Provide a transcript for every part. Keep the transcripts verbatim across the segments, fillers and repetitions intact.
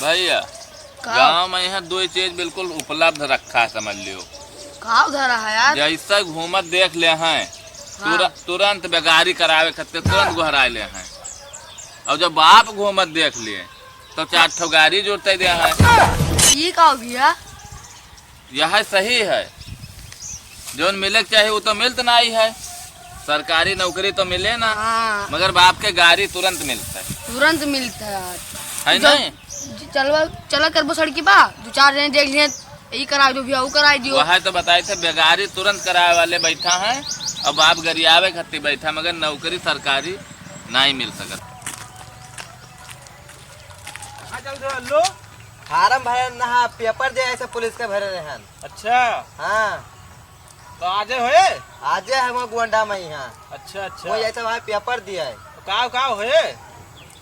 भैया, का? गाँव में यहाँ दो चीज बिल्कुल उपलब्ध रखा है, समझ लियो। का उधारा है यार? जैसे घूमत देख ले हैं, हाँ। तुर-, तुरंत बेगारी करावे खातिर तुरंत गोहराए ले हैं। और जब बाप घूमत देख लिए, तो चार ठो गाड़ी जोड़ते दे हैं। ये का हो गया? यह सही है, जौन मिले के चाही, वो तो मिलत नाई है। सरकारी नौकरी तो मिले ना, हाँ। मगर बाप के गाड़ी तुरंत मिलत है। तुरंत मिलत है यार। है जब नहीं? ज-, चलवा, चला करबो सड़की बा, दो चार जने देख लिए, ई कराई दो भैया, वो कराई दियो। वह तो बताए थे, बेगारी तुरंत करावे वाले बैठा है, अब बाप गरियावे खातिर बैठा, मगर नौकरी सरकारी नाई मिल सकत। कहाँ चल रहे हो, अल्लू? फार्म भरे ना, पेपर दे, ऐसे पुलिस के भरे रहन। अच्छा। हाँ। तो आजे होए? आजे है वो गोंडा में यहाँ। अच्छा, अच्छा। वो ऐसे वहाँ पेपर दिया है। तो का, का होए?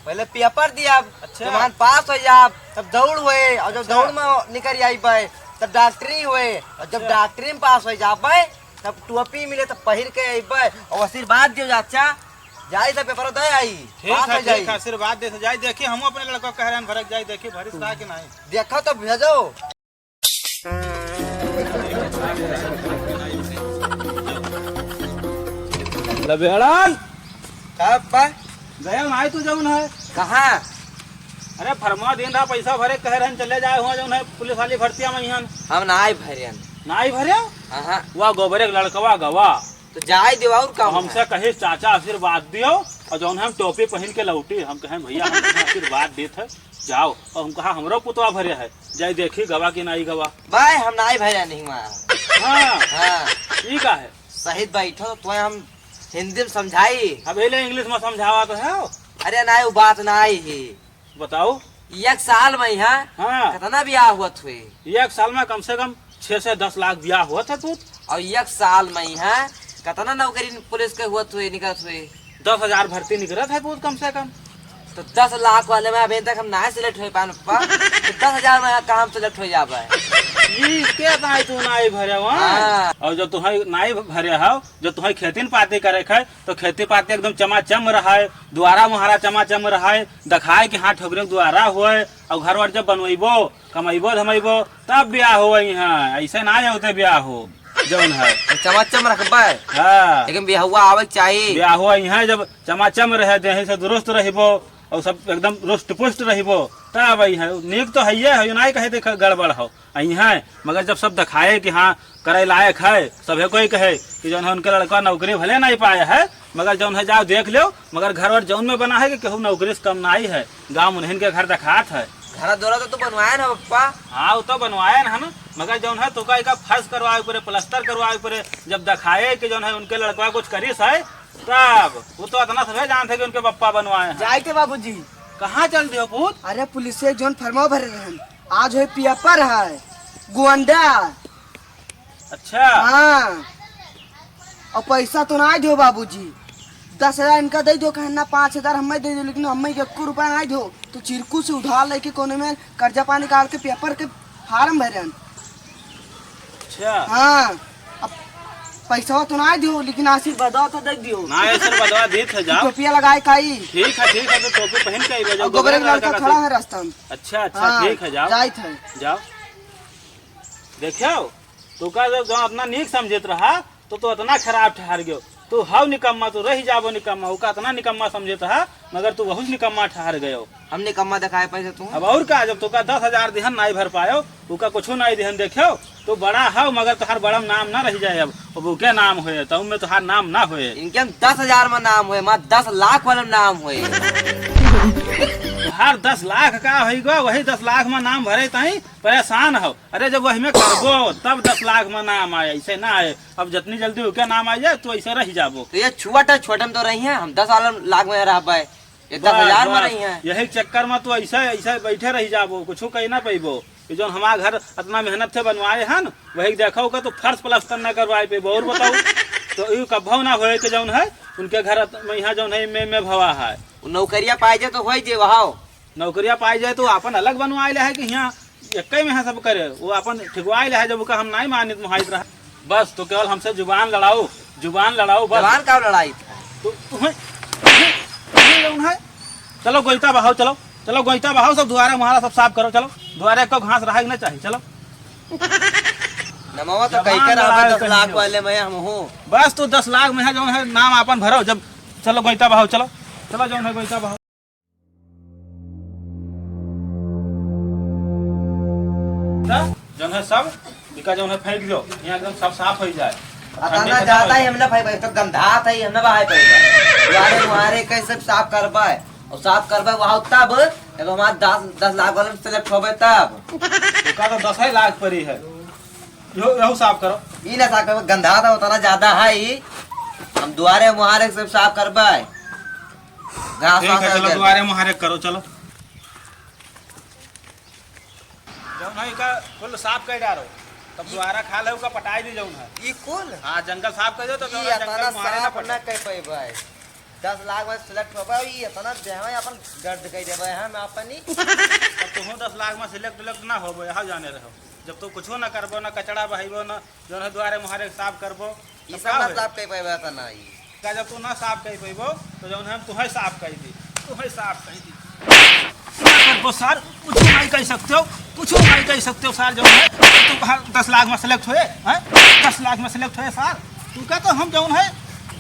पहले पेपर दिया, अच्छा। जब हम पास हो जाब, तब दौड़ होए, और जब अच्छा। दौड़ में निकल आई बे, तब डॉक्टरी होए, और जब अच्छा। डॉक्टरी में पास हो जाब बे, तब टोपी मिले, तब पहिर के आई बे, और आशीर्वाद दियो चाचा, जाई तब पेपर दे आई, ठीक पास है, हो जाई। ठीक है, आशीर्वाद दे से जाई। देखी, हम अपने लड़का कह रहे हैं, भरक जाई, देखी, भरिस रहा कि नहीं। देखो तो भेजो। लबेड़न! का अप्पा? गया नाई तू जौन है। कहाँ? अरे फरमा दिन रहा, पैसा भरे कहे रहन, चले जाए हुआ जौन है पुलिस वाली भर्तिया में इहन। हम नाई भरे हन। नाई भरे? हाँ, हाँ। वह गोबरे के लड़कवा गवा। तो जाए देवा और का हमसे हुआ? कहे चाचा आशीर्वाद दियो, और जौन हम टोपी पहन के लौटी, हम कहें भैया हम आशीर्वाद देत है, जाओ। और हम कहा हमरो पुतवा भरे है, जाए देखी गवा कि नाई गवा। भाई हम नाई भरे नहीं वहाँ। हाँ। हाँ। ई का है? सहित बैठो तो तुम्हें हम हिंदी में समझाई। अब ले इंग्लिश में समझावा तो है। अरे नाई वो बात नाई ही। बताओ। एक साल में यहाँ हाँ। कितना ब्याह हुआ थे? एक साल में कम से कम छह से दस लाख ब्याह हुआ था पूत। और एक साल में यहाँ कितना नौकरी पुलिस के हुआ थे, निकलत हुए? दस हजार भर्ती निकलत है पूत कम से कम। तो दस लाख वाले में अभी तक हम ना सिलेक्ट हो पाए पप्पा। तो दस हजार में कहाँ हम सिलेक्ट हो जाबे? ई के ताई तू नाई भरे हो? हाँ। और जो तुम्हें नाई भरे हो, जो तुम्हें खेती पाती करे है, तो खेती पाती एकदम चमाचम रहा है, दुआरा मुहारा चमाचम रहा है, दिखाए कि हाँ ठोकरे के दुआरा होए, और घर वर जब बनवेबो, कमैबो धमैबो, तब ब्याह हो वही है, ऐसे ना होते ब्याह हो, जौन है। तो चमाचम रखबे। हाँ। लेकिन ब्याहुआ आवे के चाही। ब्याह हो वही है, जब चमाचम रहे, देह से दुरुस्त रहिबो, और सब एकदम रुष्ट पुष्ट रहिबो, तब आई है। नीक तो है, है ना, कहे देख गड़बड़ हो, आई है, मगर जब सब दिखाए कि हाँ, करे लायक है, सभे कोई कहे कि जौन है उनके लड़का नौकरी भले नहीं पाए है, मगर जौन है जाओ देख लो, मगर घर वर जौन में बना है कि केहू नौकरी से कम नहीं है, गाँव उन्हीं के घर दिखात है। घर द्वारा तो तू बनवाए ना पप्पा। हाँ, वो तो बनवाए ना, मगर जौन है तो का एका फर्श करवाए पड़े, प्लास्टर करवाए पड़े, जब दिखाए कि जौन है उनके लड़का कुछ करिस है, तब वो तो इतना सभे जानते कि उनके पप्पा बनवाए हैं। जाए के बाबूजी। कहाँ चल दियो पूत? अरे पुलिस से जौन फर्मा भरे रहन, आज है पेपर है, गोंडा। अच्छा। हाँ। और पैसा तो ना दो बाबूजी, दस हजार इनका दे दो, कहे ना पाँच हजार हमें दे दो, लेकिन हमें एको रुपया ना दो। तो चिरकू से उधार लेके कोने में कर्जा पानी काट के पेपर के फार्म भरन। अच्छा। हाँ। अब पैसा तो ना दो, लेकिन आशीर्वाद तो दे दियो। ना, आशीर्वाद देत है, जाओ। टोपिया लगाए काई। ठीक है, ठीक है, तो टोपी पहन के आइबे, और जाओ, गोबरे गोबरे का लड़का लड़का खड़ा खातिर। है रास्ता में। अच्छा, अच्छा, हाँ, ठीक है, जाओ। जाइत है। जाओ। देखियो, तू का जब जौन अपना नीक समझत रहा, तो तू इतना खराब ठहर गयो। तू हव निकम्मा, तू रह जाबो निकम्मा, ओका इतना निकम्मा समझत रहा, मगर तू बहुत निकम्मा ठहर गयो। हम निकम्मा दिखाए पैसे तू? अब और का, जब तोका दस हजार दिहन नाई भर पायो, ओका कुछो नाई दिहन। देखियो, तू बड़ा हव, मगर तोहार बड़ा में नाम ना रह जाए। अब, अब ओके नाम होए, तब में तोहार नाम ना होए। इनके हम दस हजार में नाम होए, माँ दस लाख वाले में नाम होए। तोहार दस लाख का होई गो, वही दस लाख में नाम भरे ताई परेशान हो। अरे, जब वही में करबो, तब दस लाख में नाम आए, ऐसे ना आए। अब जितनी जल्दी ओके नाम आ जाए, तो ऐसे रह जाबो। तो ये छोटा, छोटे में तो रही है, हम दस लाख में रहबे, ये बस, दस हजार में बस। रही है। यही चक्कर में तो ऐसे, ऐसे बैठे रह जाबो, कुछ कही ना पैबो। ये जौन हमार घर इतना मेहनत से बनवाए हैं न, वही देखो का तो फर्श प्लास्टर ना करवाए पैबो। और बताओ, तो यू कभो ना होए कि जौन है, उनके घर अत-, में यहाँ जौन है, में, में भवा है। वो नौकरिया पाए जाए तो होई जे वहाओ। नौकरिया पाए जाए तो आपन अलग बनवाए ले है कि यहाँ एक्के में है सब करे, वो आपन ठिकवाए ले है, जब ओका हम नाई मानित मुहाइत रहा। बस, तो केवल हमसे जुबान लड़ाओ, जुबान लड़ाओ बस। जवान का लड़ाई? तो तुम्हें, तुम्हें, तुम्हें जौन है, चलो गोलता बहाओ, चलो। चलो गोइता बहाओ, सब दुआरे मुहारे सब साफ करो, चलो। दुआरे को घास रहा ही ना चाहिए, चलो। नमवा तो जबान कही कर आवे लड़ावे दस लाख चाहिए। वाले में हम हूँ। बस तू दस लाख में है, जौन है नाम आपन भरो, जब चलो गोइता बहाओ, चलो। चलो जौन है गोइता बहाओ। जौन है सब बिका जौन है फेंक दो, यहाँ एकदम सब साफ हो जाए। पता ठंडी ना खत्म जाता हो है, जाए। हमने भाई, भाई तो गंधात है, हमने भाई भाई। दुआरे मुहारे के सब साफ करबे, और साफ करबे वहाँ तब, जब हमार दस, दस लाख वाले में select होबे तब। ओका तो दस ही लाख परी है, यो, यहू साफ करो। ई ना साफ करबे, गंधात है उतना ज्यादा है ई। हम दुआरे मुहारे के सब साफ करबे, घास ठीक वास है, है चलो उधर। दुआरे मुहारे करो, चलो। जौन है का कुल साफ कर डारो, तब दुआरा खाल है ओका पटाई दी जौन है। ई कुल? हाँ, जंगल साफ कर दो, तब ई जौन है जंगल इतना मुहारे ना साफ पड़े। ना कर पइबे। दस लाख में select होबे, ई इतना देह में अपन गर्द कर देबे हम अपनी। तब तुहूँ दस लाख में select उलेक्ट ना होबो, यहाँ जाने रहो। जब तू कुछो ना करबो, ना कचड़ा बहाइबो, ना जौन है दुआरे मुहारे साफ करबो, ई तब सब का ना होई? साफ कर पइबे इतना ई। का जब तू ना साफ कर पइबो, तो जौन है हम तुहै साफ कर दी, तुहै साफ कर दी। ना करबो सार, कुछ नहीं कर सकते हो, कुछ नहीं कर सकते हो सार, जौन है तू कहा दस लाख में select होए, हैं? दस लाख में select होए सार, तू का तो हम जौन है,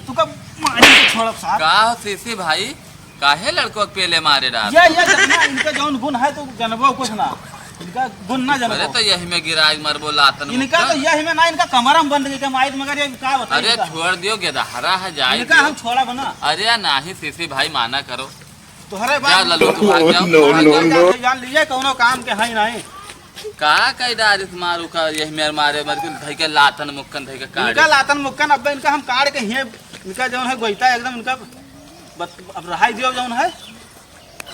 तू का मारी के छोड़ब सार। का हो सीसी भाई, काहे लड़को के पेले मारे डाल? ये, ये जितना इनका जौन गुण है, तो जनबो कुछ ना। इनका गुण ना जनबो। अरे, तो यही में गिराई मरबो लातन इनका मुक्का। तो यही में ना, इनका कमरा में बंद करके माई, मगर ये का बताई अरे, इनका? छोड़ दियो, गेदहरा है, जाए इनका दियो। हम छोड़ा बना। अरे, नाही, सीसी भाई, माना करो। तोहरे जा, बाप लल्लू, तू भाग जाओ। No, no, no। जान लीजिए, कौनो काम के है नहीं। का कई डारिस मारू का, यही मेर मारे, मर के धई के लातन मुक्कन धई के काढ़े। इनका लातन मुक्कन, अब इनका हम काढ़ के हिये, इनका जौन है गोइता एकदम इनका बत-, अब रहाई दियो जौन है।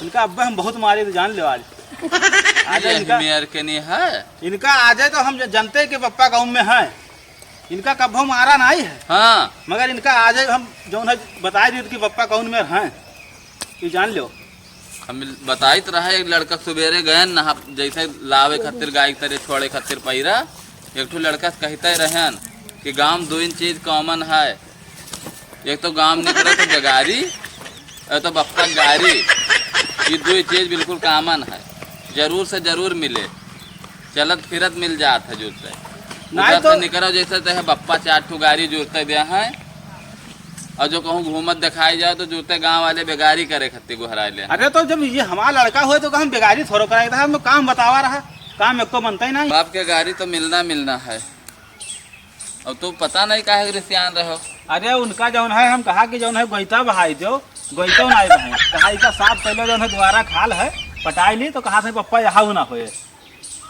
इनका अब्बे हम बहुत मारे तो जान लेवा आज। आज ये इनका मेर के नहीं है। इनका आजे तो हम ज-, जनते कि पप्पा गाँव में है। इनका कब्बो मारा नहीं है। हाँ। मगर इनका आजे हम जौन है बताई दी कि पप्पा कौन मेर हैं। ये जान लो। हम बताइत रहा, एक लड़का सुबेरे गए नहा, जैसे लावे खातिर गाय के तरे छोड़े खातिर पैरा, एक ठो लड़का से कहते रहन कि गाँव में दो ही चीज common है, एक तो गाँव निकले तो बेगारी, और तो बप्पा गारी, ये दो ही चीज बिल्कुल common है, जरूर से जरूर मिले, चलत फिरत मिल जात है जूते। नहीं उधर तो से निकलो जैसे तैसे बप्पा चार ठो गारी जूते दे हैं, और जो कहूँ घूमत दिखाई जाओ तो जूते गाँव वाले बेगारी करे खत्ती गोहराए ले। अरे तो जब ये हमारा लड़का होए तो हम बेगारी थोड़ो कराए था, हम तो काम बतावा रहा, काम एको बनता ही नहीं। बाप के गारी तो मिलना मिलना है। अब तो पता नहीं काहे के रिसियान रहो। अरे उनका जौन है, हम कहा कि जौन है गोइता बहाई दो, गोइतो नहीं बहाई। कहा इनका साफ कैलो जौन है दुआरा खाल है, पटाई ली तो कहा थे पप्पा यहाँ ना होए।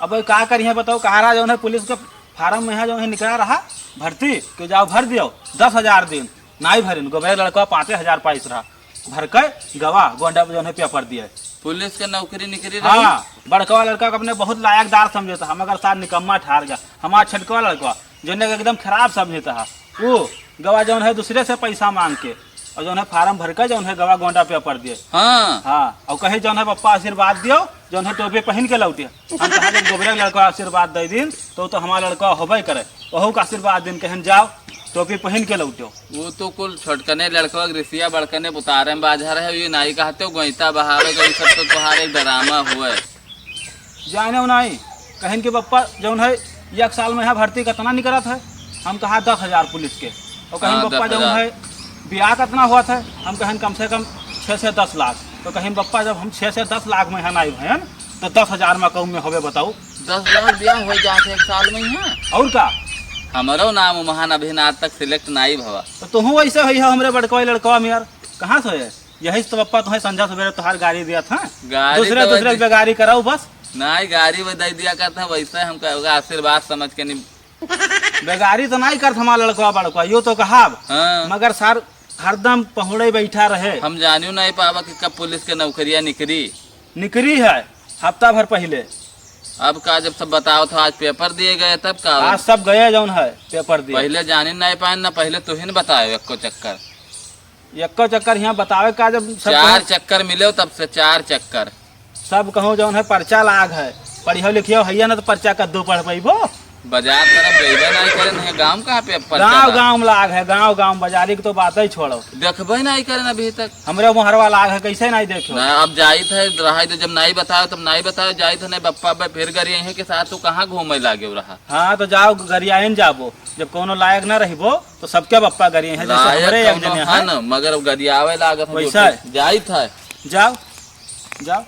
अब वो का करिए बताओ, कहा रहा जौन है पुलिस के फार्म में है जौन है निकला रहा भर्ती, कि जाओ भर दियो, दस हजार दिन, नाई भरिन, गोबरे लड़का पाँचे हजार पाइस रहा, भर के गवा गोंडा पे जौन है पेपर दिए। पुलिस के नौकरी निकली रही। हाँ, बड़कवा लड़का के अपने बहुत लायकदार समझे था, मगर सार निकम्मा ठार गया। हमार छटकवा लड़का जौन है एकदम खराब समझे था, वो गवा जौन है दूसरे से पैसा मांग के और जौन है फार्म भर के जौन है गवा गोंडा पेपर दिए। हाँ। हाँ, और कहे जौन है पप्पा आशीर्वाद दियो, जौन है टोपी पहन के लौटे। हम कहा जब गोबरे के लड़का आशीर्वाद दे दिन तो, तो हमारा लड़का होबे करे, वहू का आशीर्वाद दिन कहन जाओ टोपी पहन के लौटो। वो तो कुल छोटकने लड़कवा के रिसिया बड़कने बुतारे में बाझा रहे, ये नाई कहते हो गोइता बहावे का, ये सब तो तुम्हारे ड्रामा हुए। जाने हो नाई, कहिन के पप्पा जौन है एक साल में यहाँ भर्ती कितना निकलत है, हम कहा दस हजार पुलिस के, और कहिन हाँ, पप्पा जौन दस हजार। है ब्याह कितना हुआ था, हम कहिन कम से कम छः से दस लाख, तो कहिन पप्पा जब हम छः से दस लाख में है नाई भयन, तो दस हजार में कहूँ में होबे बताओ। दस लाख ब्याह हो जात है एक साल में यहाँ। और का? हमरो नाम महान अभिन आज तक select नाई भवा। तो तुहूँ वैसे होई है हमरे बड़कवा लड़कवा में यार, कहाँ से है? यही से तो पप्पा तुम्हें संझा सवेरे तोहार गाड़ी दिया था। गाड़ी दूसरे तो दूसरे वही पे गाड़ी कराओ बस। नहीं, गाड़ी वो दे दिया करता है, वैसे हम कहोगे आशीर्वाद समझ के नहीं। बेगारी तो नहीं करत हमारा लड़कवा बड़कवा, यो तो कहाब। हाँ। मगर सर हरदम पहुड़े बैठा रहे। हम जानियो नहीं पावा कि कब पुलिस के नौकरिया निकरी। निकरी है हफ्ता भर पहले। अब का, जब सब बताओ था, आज पेपर दिए गए, तब का? आज सब गए जौन है पेपर दिए। पहले जाने नहीं पाए ना, पहले तुहिन बतायो एको चक्कर। एको चक्कर यहाँ बतावे का, जब सब चार कहो चक्कर मिले तब से चार चक्कर। सब कहो जौन है पर्चा लाग है, पढ़ियो लिखियो है ना तो पर्चा कद्दू पढ़ पैबो। बाजार तरफ जइबे नहीं करे, नहीं गाँव कहाँ पे अब परचा गाँव बा? गाँव लाग है, गाँव गाँव, बाजारी के तो बात ही छोड़ो। देखबे नहीं करे अभी तक। हमरे मोहरवा लाग है, कैसे नहीं देखो? ना, अब जाइत है, रहा दे, जब नहीं बताओ तब नहीं बताओ, जाइत है नहीं बप्पा बे, फिर गरियाइन के साथ तू कहाँ घूमे लागे रहा? हाँ, तो जाओ, गरियाइन जाबो, जब कोनो लायक ना रहिबो तो सबके बप्पा गरियाइन है, जैसे लायक हमरे एक कौनो जने है हैं। ना, मगर अब गरियावे लागत है वैसा जो है। जाइत है। जाओ, जाओ।